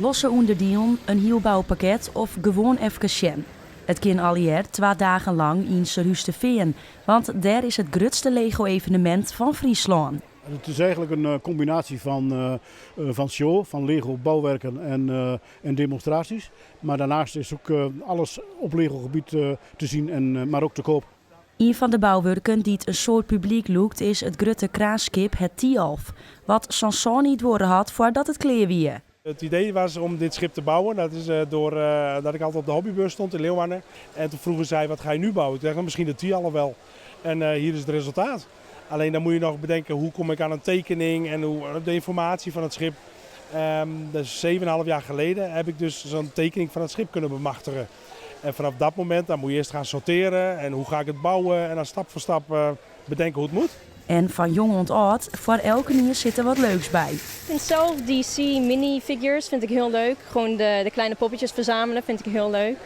Losse ûnderdielen, in hiel boupakket of gewoan efkes sjen. It kin allegear 2 dagen lang yn Surhústerfean, want dêr is it grutste Lego-evenemint fan Fryslân. Het is eigenlijk een combinatie van show, van Lego bouwwerken en demonstraties. Maar daarnaast is ook alles op Lego gebied te zien, maar ook te koop. Ien fan de bouwurken dy't in soad publyk lûkt, is it grutte kraanskip het Thialf, wat sa'n sân duorre hat foardat it klear wie. Het idee was om dit schip te bouwen. Dat is door dat ik altijd op de hobbybeurs stond in Leeuwarden. En toen vroegen zij: "Wat ga je nu bouwen?" Ik dacht: "Nou, misschien de Thialf wel." En hier is het resultaat. Alleen dan moet je nog bedenken: hoe kom ik aan een tekening en hoe, de informatie van het schip. Dus 7,5 jaar geleden heb ik dus zo'n tekening van het schip kunnen bemachtigen. En vanaf dat moment, dan moet je eerst gaan sorteren en hoe ga ik het bouwen en dan stap voor stap bedenken hoe het moet. En fan jong oant âld, foar elkenien sit der wat leuks by. Ik vind zelf DC minifigures vind ik heel leuk. Gewoon de kleine poppetjes verzamelen vind ik heel leuk.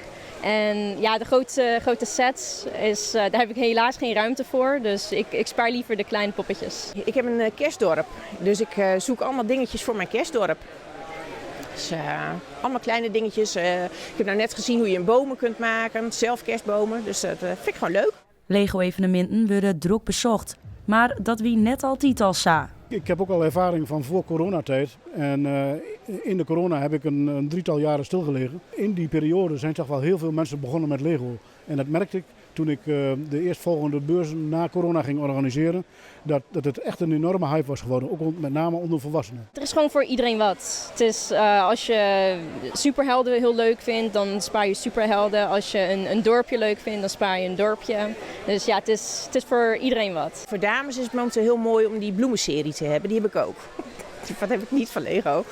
En ja, de grote, grote sets, daar heb ik helaas geen ruimte voor. Dus ik spaar liever de kleine poppetjes. Ik heb een kerstdorp, dus ik zoek allemaal dingetjes voor mijn kerstdorp. Dus allemaal kleine dingetjes. Ik heb nou net gezien hoe je een bomen kunt maken, zelf kerstbomen. Dus dat vind ik gewoon leuk. Lego-eveneminten wurde drok besocht, mar dat wie net altyd al sa. Ik heb ook al ervaring van voor coronatijd. En in de corona heb ik een drietal jaren stilgelegen. In die periode zijn toch wel heel veel mensen begonnen met Lego. En dat merkte ik toen ik de eerstvolgende beurzen na corona ging organiseren. Dat het echt een enorme hype was geworden, ook met name onder volwassenen. Er is gewoon voor iedereen wat. Het is, als je superhelden heel leuk vindt, dan spaar je superhelden. Als je een dorpje leuk vindt, dan spaar je een dorpje. Dus ja, het is voor iedereen wat. Voor dames is het momenteel heel mooi om die bloemenserie te hebben. Die heb ik ook. Wat heb ik niet van Lego.